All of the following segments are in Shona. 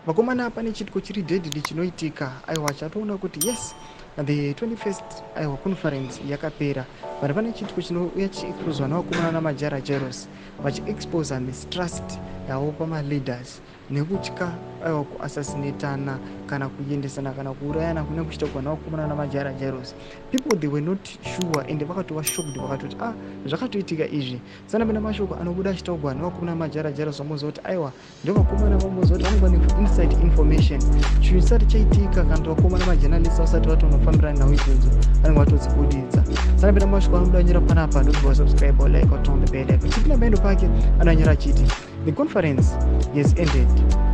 Vakomana, pane chiitiko chiri deadly chinoitika. Aiwa, chatoona kuti yes, the 21st, aiwa, conference yakapera, but pane chiitiko chinouya chiexposwa navakomana naMajaira Jairos, vachiexposa mistrust yavo pamaleaders nekutya, aiwa, kuassassinatana kana kuendesana kana kuurayana kune kuchiitwa navakomana naMajaira Jairos. People, they were not sure and vakatova shocked, vakatoti, "Ah, zvakatoitika izvi." Sanapinda mashoko anobuda achitaurwa nevakomana naMajaira Jairos, vamoziva kuti aiwa, ndovakomana vamoziva kuti vanenge vane inside information. Chinhu chisati chaitika, kana kuti vakomana majournalist vasati vatonofambirana nhau idzodzo, vanenge vatodzibudidza. Sanapinda mashoko anobuda anyora panapa, ndobva wasubscribe, like, turn the bell icon. Chipinda maendo pake, anonyora achiti, "The conference has ended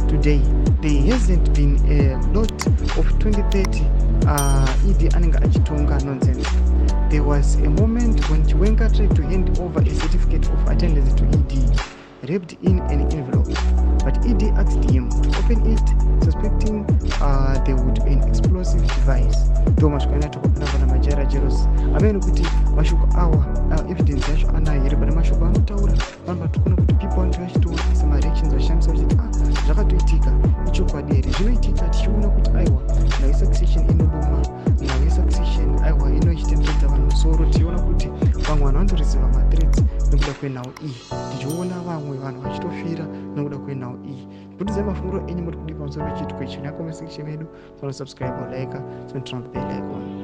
today. There hasn't been a lot of 2030 ED anenge achitonga nonsense. There was a moment when Chiwenga tried to hand over a certificate of attendance to ED wrapped in an envelope, but ED asked him to open it, suspecting there would be an explosive device." Ndo mashoko anatoka panapa naMajaira Jairos amene kuti mashoko awa, evidence yacho anayo here? Pane mashoko anotaura vanhu vatikuona kuti people vanoti vachitoisa mareactions, vachishamisa vachiti, "Ah, zvakatoitika, ichokwadi here?" Zvinoitika tichiona kuti aiwa, nhau yesuccession inoduma, nhau yesuccession, aiwa, inochitenderedza vanhu musoro. Tichiona kuti vamwe vanhu vanotoreceiva mathreats nekuda kwenhau iyi, tichiona vamwe vanhu vachitofira nekuda kwenhau iyi. Budidzai mafungiro enyu, muri kudii pamusoro pechiitiko ichi? Necomment section medu. Subscribe, like, turn on the bell icon.